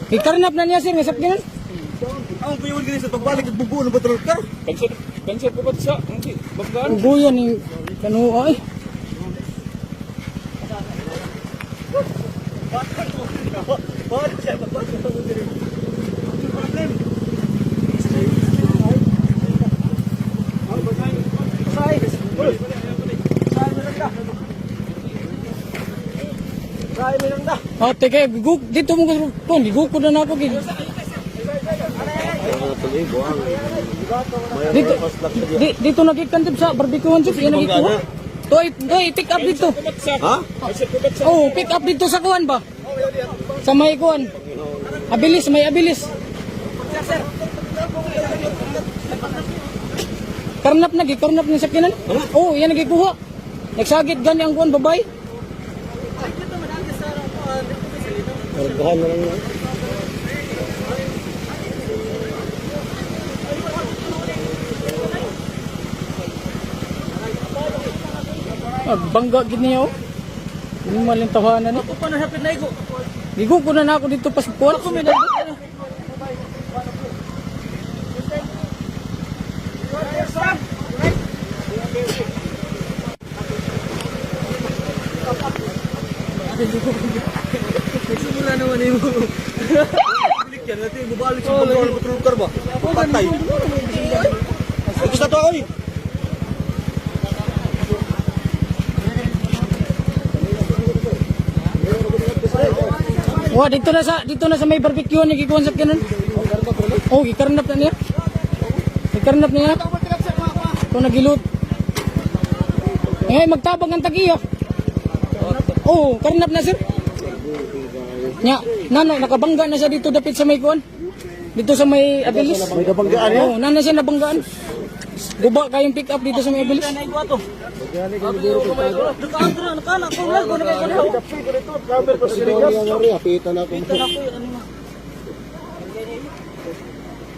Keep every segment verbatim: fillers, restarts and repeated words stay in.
Ikarnap na niya, sir, nga sakyanan. Ang kuyawan gani sa pagbalik, nagbubuo ng patrol car. Cancel, cancel po ba sa, hindi, banggaan? Ubuyan ni kanuo, ay. Ate, kay gigu-, dito mo, kon, gigukod na nako, gid. Dito, di, dito nagikan, dito sa barbecue, Hans, yan nagikuha. Toy, toy, pick up dito. Ha? Oh, pick up dito sa kuan ba? Sa may kuan. Abilis, may abilis. Karnap na, gikarnap na sakyanan. Oh, yan nagikuha. Nagsagit gani ang kuan, babay. Kargahan na lang na. Nagbangga gid niya, oh. Hindi malintawanan, eh. Ako pa na hapit na igo. Igo ko na, na ako dito pa sa kuwan. Ako may nag- Nagsimula naman yung balik yan. Ito yung bubalik sa pagkawa ng patrol car ba? Patay. Ay, gusto to, oy. Wa, dito na sa, dito na sa may barbecue ni gikuan sa kinan. Oh, gikarnap na niya. Gikarnap niya. Ito nagilot. Eh, magtabang ang tag-iya. Oh, karnap na, sir. Nya, nano, nakabangga na siya dito dapit sa may kuan. Dito sa may abilis. May nabanggaan niya? Oo, nana siya nabanggaan. Guba kayong pick up dito sa may abilis. Nakaantra, nakanak, kung largo na kayo. Hapitan ako.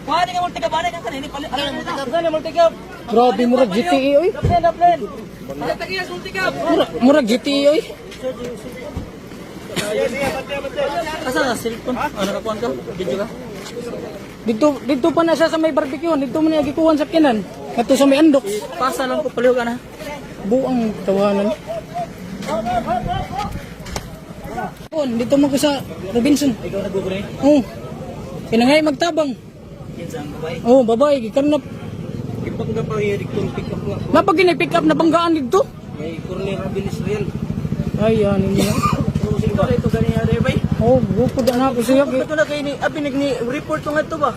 Kuha ni ka multicab, ani ka kanini, pali-, ano, multicab, multicab. Grabe, murag G T A, oy. Daplin, daplin. Pali, tagias, multicab. Mura-, murag G T A, oy. Asa na cellphone? Ah, nakakuan ka? Video ka? Dito, dito pa na siya sa may barbecue. Dito mo na gikuhan sa kinan. Ato sa may andok. Pasa lang ko, palihog na. Buang tawanan. Pon, dito mo ko sa Robinson. Ikaw nagkukuha eh? Oo. Pinangay magtabang. Yan sa ang babae. Oo, babae, gikarnap. Ipag na pa yung pick up nga. Napag gini pick up na banggaan dito? May corner abilis na yan. Ay, yan, yun, yun. Pero sino ba ito gani nga, Rebay? Oh, bukod na ako siya. Bukod na kayo ni, abi, nag-, ni report ko nga ito ba?